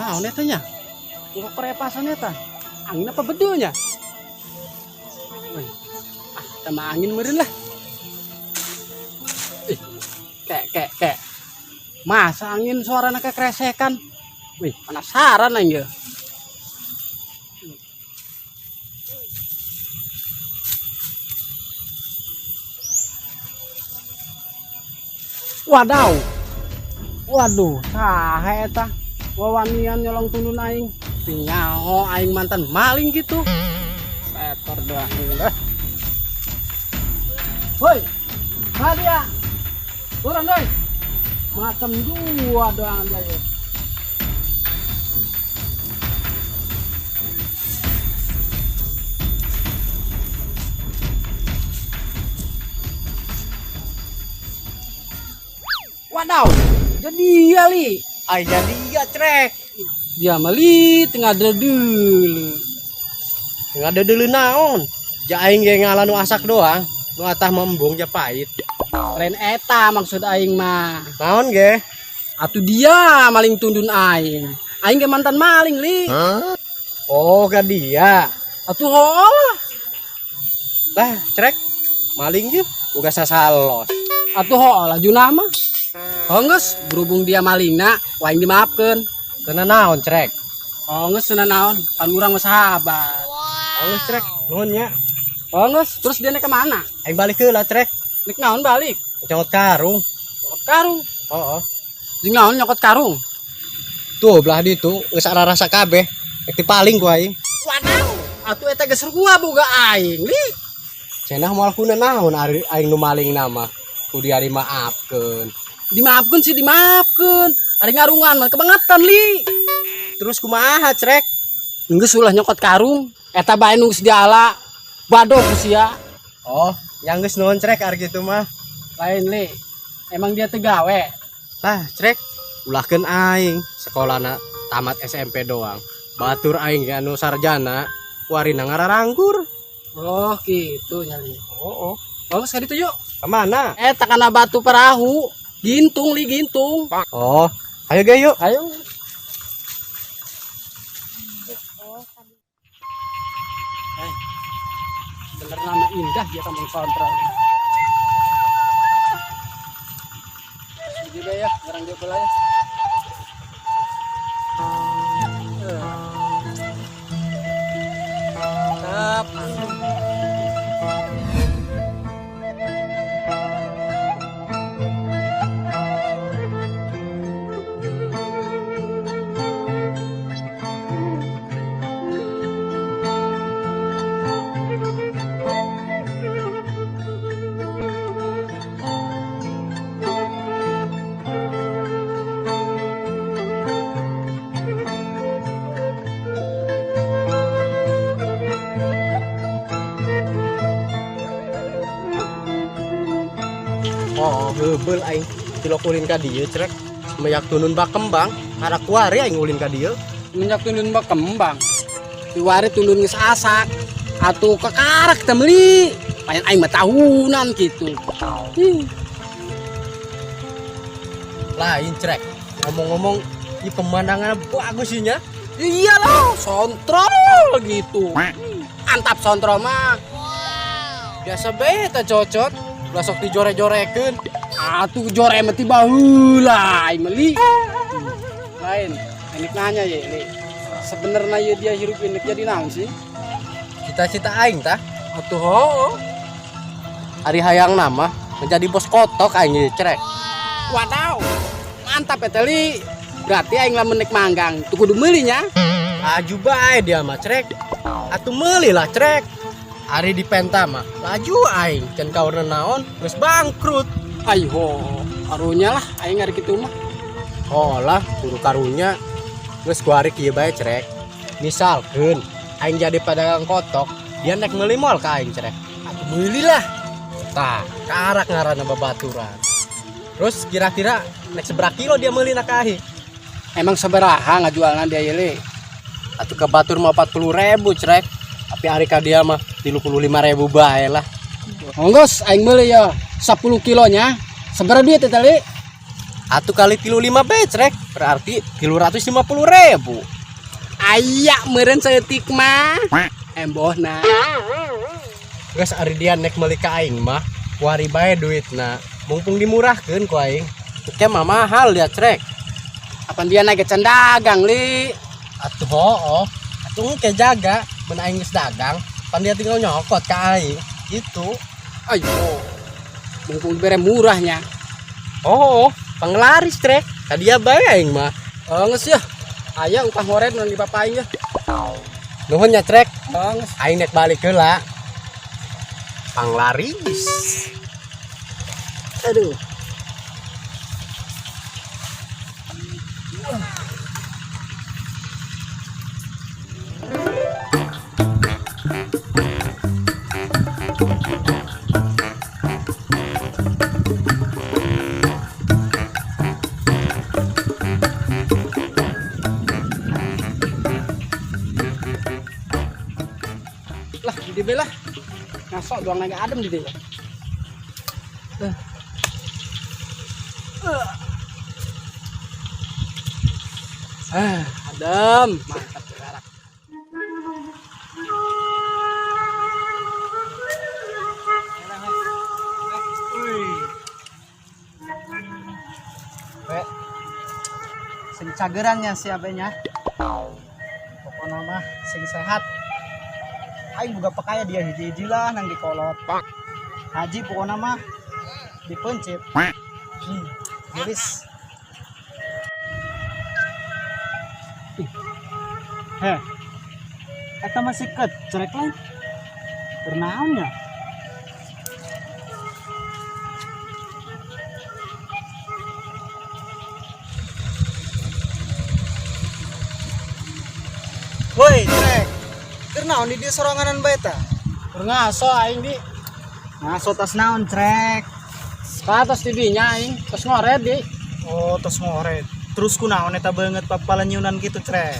Naon eta nya? Kok kerepasan eta? Angin apa bedulnya? Wih, ah, sama angin meureun lah. Ih, kek kek kek. Masa angin suarana kekresekan? Wih, penasaran aing ye. Wadaw. Waduh, saha eta? Wawanian nyolong tundun aing. Nyaho aing mantan maling gitu. Setor doang. Woi. Dia. Turun, woi. Macam dua doang dia ya. Wadaw, jadi ya li. Ay jadi ya crek. Dia meli tengah dulu. Nggak ada dulu naon. Ja aing ge ngalah nu asak doang. Nu atah membung ja pahit. Lain eta maksud aing mah. Naon ge? Atuh dia maling tundun aing. Aing ge mantan maling li. Huh? Oh, ka dia. Atuh hooh. Lah, crek. Maling je boga sasalos. Atuh hooh lah juna mah. Oh geus, berhubung dia malingna, ku aing dimaafkeun. Kena naon, crek? Oh geus cenah naon, pan urang mah sahabat. Oh geus, crek. Nuhun nya. Oh geus, terus dia naik ke mana? Aing balik heula, crek. Nek naon balik? Nyokot karung. Nyokot karung. Oh, oh. Jeung naon nyokot karung? Tuh belah ditu geus ararasa kabeh. Rek dipaling ku aing. Wadaw, atuh eta geus sarua boga aing li. Cenah moal kuna naon ari aing nu maling nama. Ku dia dimaafkeun. Dimaafkeun sih dimaafkeun. Ari ngarungan mah kebangetan li. Terus kumaha, crek? Geus ulah nyokot karung. Eta bae nu geus diala. Badog sia. Oh, yang geus nuhun crek ari kitu mah. Lain li. Emang dia teu gawe. Lah, crek, ulahkeun aing sekolahna tamat SMP doang. Batur aing ge anu sarjana, warina ngararanggur. Oh, gitu nya li. Oh, oh. Oh, geus ka ditu yuk. Kemana? Eta kana batu perahu. Gintung li gintung. Oh, ayo ge yuk. Ayo. Eh, bener nama indah dia kampung Sontro. Juga ya, barang dia pula ya. Mantap. Oh, heubeul aing tilok ulin ka dieu crek. Semenjak tunun bak kembang, karak kuari aing ulin ka dieu. Semenjak tunun bak kembang. Diwari tunun geus asak. Atuh kekarak teh meuli. Payan aing mah tahunan gitu. Ih. Lain crek. Ngomong-ngomong, ini pemandangannya bagus sih nya. Iyalah, sontrol gitu. Antap sontrol mah. Biasa bae eta cocot. Ulah sok dijore-jorekeun. Atuh jore mah ti baheula aing meuli. Lain, ini nanya ye, li. Sebenarnya ye dia hirup ini jadi naon sih? Cita-cita aing tah. Atuh hooh. Ari hayang nama menjadi bos kotok aing ye crek. Wadaw. Mantap ya li. Berarti aing lamun nek manggang, tuh kudu meuli nya. Laju bae dia mah crek. Atuh meuli lah crek. Ari di penta mah laju aing can kaurna naon geus bangkrut. Ai ho, karunya lah aing ari kitu mah. Oh lah, kudu karunya. Geus ku ari kieu bae crek. Misalkeun aing jadi pedagang kotok, dia nek meuli moal ka aing crek. Atuh meuli lah. Tah, karak ngaranna babaturan. Terus kira-kira nek seberapa kilo dia meuli na ka aing? Emang sabaraha ngajualna dia ye li? Atuh ke batur mah 40.000 crek. Tapi ari ka dia mah 35.000 bae lah. Geus aing meuli ya 10 kilonya. Sabaraha duit eta li? Atuh kali 35 bae, Crek, berarti 350.000. Aya meureun saeutik mah. Embohna. Geus, ari dia nek meuli ka aing mah, kuari bae duitna. Mumpung dimurahkeun ku aing. Oke mah mahal ya, Crek. Apan dia naik can dagang, Li? Atuh hooh. Atuh engke jaga, mun aing geus dagang, pan dia tinggal nyokot ka aing. Gitu. Ayo. Mumpung dibere murahnya. Oh, panglaris, Trek. Ka dia bae aing mah. Oh, geus ya. Aya upah ngoret nu di bapak aing ya. Nuhun ya, Trek. Oh, geus. Aing nek balik heula. Panglaris. Aduh. Lah, di belah. Ngasok doang naik adem di dia. Ah, adem, mantap sekarang. We. Sing cagerannya si abenya. Pokoknya mah sing sehat. Aing boga pakaya dia hiji-hiji lah nang dikolot. Haji pokoknya mah dipencet. Gelis. Heh. Eta masih kecrek lain. Bernaonnya? Woi, Trek. Keur naon di dieu soranganan bae ta? Keur ngaso aing di. Ngaso tas naon, Trek? Ka atas di dinya aing, tos ngoret di. Oh, tos ngoret. Terus kunaon eta beungeut papalanyunan gitu, Trek?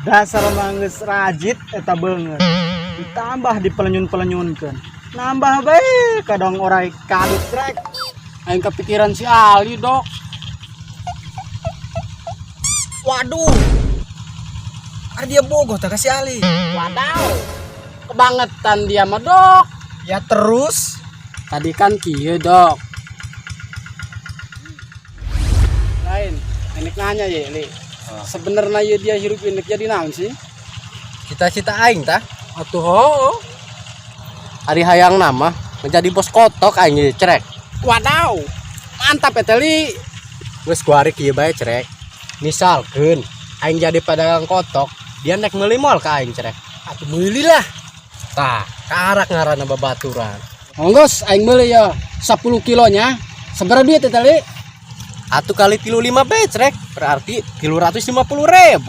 Dasar mah geus rajit eta beungeut. Ditambah dipelenyun-pelenyunkeun. Nambah bae kadang orai kadut, Trek. Aing kepikiran si Ali, Dok. Waduh. Ari dia bogoh tah ka si Ali? Wadaw. Kebangetan dia mah, Dok. Ya terus? Tadi kan kieu, Dok. Lain, enek nanya ya, Li. Sebenarnya ya dia hirup ini jadi naon sih? Cita-cita aing tah. Atuh hoo. Ari hayang nama menjadi bos kotok aing ieu, Crek. Wadaw. Mantap ya, Li. Geus kuari kieu bae, Crek. Misalkeun aing jadi pedagang kotok, dia nek meuli moal ka aing, Crek? Atuh meuli lah. Tah, karak ngaranna babaturan. Onggus aing meuli ya 10 kilonya. Sabaraha duit eta, Li? Atuh kali 35 bae, Crek, berarti 350.000.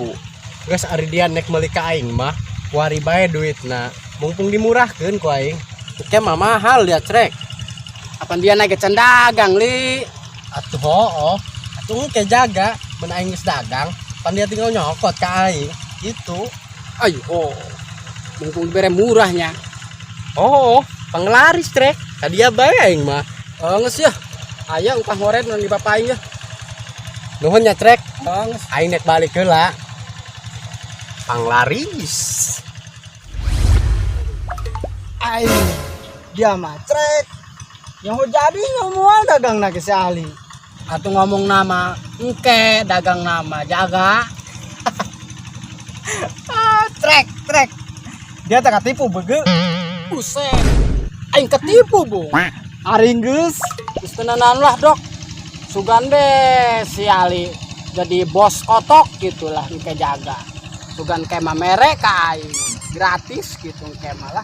Geus, ari dia nek meuli ka aing mah, kuari bae duitna. Mumpung dimurahkeun ku aing. Oke mah mahal ya, Crek. Apan dia naik can dagang, Li? Atuh hooh. Atuh engke jaga, mun aing geus dagang, pan dia tinggal nyokot ka aing. Gitu. Ayo. Mumpung dibere murahnya. Oh, panglaris, Trek. Ka dia bae aing mah. Oh, geus ya. Aya upah ngoret nu di bapak aing ya. Nuhun ya, Trek. Oh, geus. Aing nek balik heula. Panglaris. Aing dia mah, Trek. Yang jadi moal dagang na ke si Ali? Atuh ngomong nama, engke dagang nama jaga. Ah, Trek, Trek. Dia tak ketipu bege. Buset. Aing ketipu, Bu. Ari geus. Geus tenanan lah, Dok. Sugan be si Ali jadi bos kotok gitulah engke jaga. Sugan ke mah mere ka aing gratis gitu engke malah.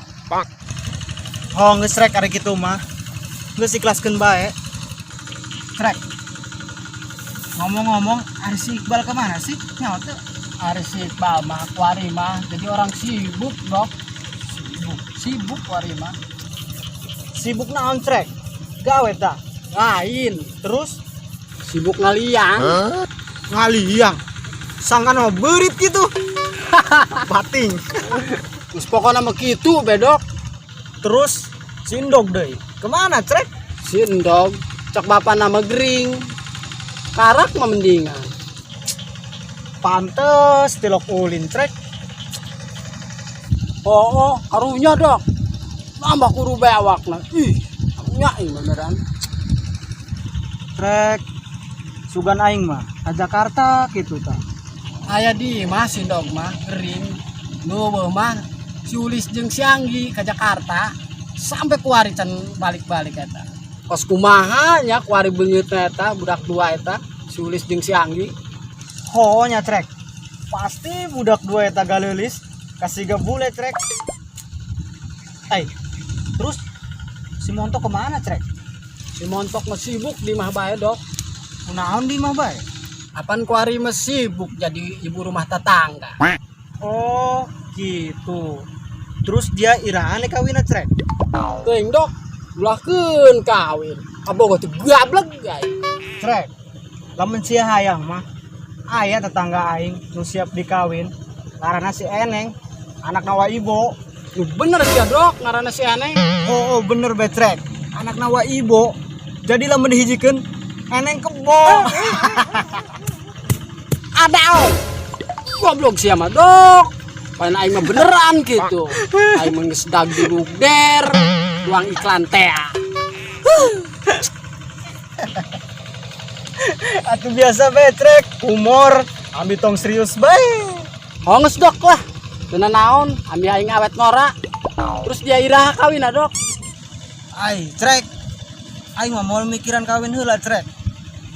Oh, geus, Trek, ari kitu mah. Geus ikhlaskeun bae. Trek. Ngomong-ngomong, ari si Iqbal kemana sih? Nyawa teu? Ari si Iqbal mah kuari mah jadi orang sibuk, Dok. Sibuk, sibuk kuari mah. Sibuk naon, Trek? Gawe tah? Lain, Terus sibuk ngaliang. Ngaliang. Sangkan mau berit gitu. Bating. Terus pokoknya mah kitu bedok. Terus si Endog deui. Kemana, Trek? Si Endog cek bapak nama gering. Karak mah mendingan. Pantes tilok ulin, Trek. Oh, karunya, Dok. Nambah kuru bewakna. Ih, karunya ini beneran. Trek. Sugan aing mah ka Jakarta gitu ta. Aya di mah si Dok mah kering. Nu mah si Ulis jeung si Anggi ke Jakarta sampai kuari can balik-balik eta. Kos kumaha nya kuari beungeutna eta budak dua eta, si Ulis jeung si Anggi. Ho nya, Trek. Pasti budak dua eta galeulis kasih bule, Trek. Eh, terus si Montok kemana, Trek? Si Montok mah sibuk di mah bae, Dok. Kunaon di mah bae? Apan kuari mah sibuk jadi ibu rumah tetangga. Oh, gitu. Terus dia iraha kawin, Trek? Teuing, Dok, ulahkeun kawin. Kabogoh teh gablek guys. Trek. Lamun sia hayang mah aya tetangga aing nu siap dikawin. Ngaranna si Eneng, anakna Wa Ibo. Lu bener sih ya, Dok, ngaranna si Eneng. Oh, bener be, Trek. Anakna Wa Ibo. Jadi lamun dihijikeun Eneng kebo. Ada oh. Goblok sih mah, Dok. Paling aing mah beneran gitu. Aing mah geus dag der, tuang iklan teh. Atuh biasa be, Trek. Humor, ambil tong serius bae. Oh geus, Dok, lah. Teu naon, ambil aing awet ngora. Terus dia iraha kawin, ah, Dok. Ai, Trek. Aing mah moal mikiran kawin heula, Trek.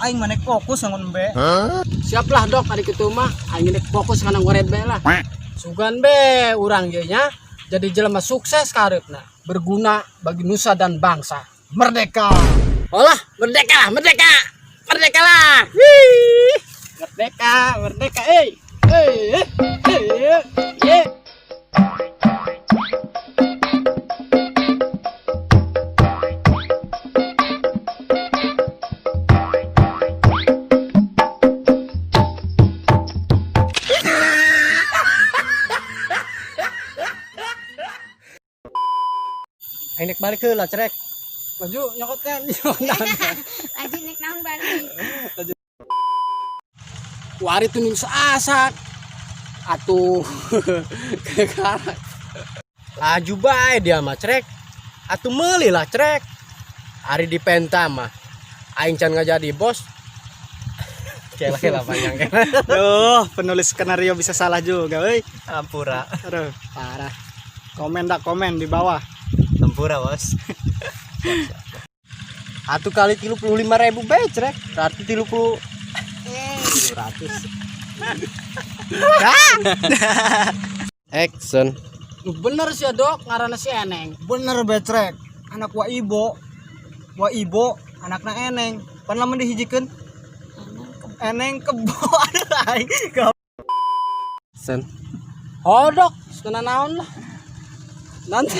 Aing mah nek fokus ngangon embe. Siap lah, Dok, ari kitu mah aing nek fokus kana ngoret bae lah. Sugan be urang ieu nya jadi jelema sukses kareupna, berguna bagi nusa dan bangsa. Merdeka. Olah, merdeka lah, merdeka. Merdeka lah. Wih. Merdeka, merdeka, eh. Eh, eh, eh. Aing nek balik heula, Crek. Maju nyokotnya. Laju nek naon balik. Wari tuh asak. Atuh. Karak. Laju bae dia mah, Crek. Atuh meuli lah, Crek. Ari di penta mah aing can ngajadi bos. Kela kela panjang kela. Duh, penulis skenario bisa salah juga, euy. Ampura. Aduh, Parah. Komen dak komen di bawah. Ampura, Bos. Atuh kali 35.000 bae, Crek. Berarti 30 300. Action. Lu bener sih ya, Dok, ngaranna si Eneng. Bener be, Trek. Anak Wa Ibo. Wa Ibo, anakna Eneng. Pan lamun dihijikeun Eneng kebo. Aduh, aing. Action. Oh, Dok, kena naon lah. Nanti.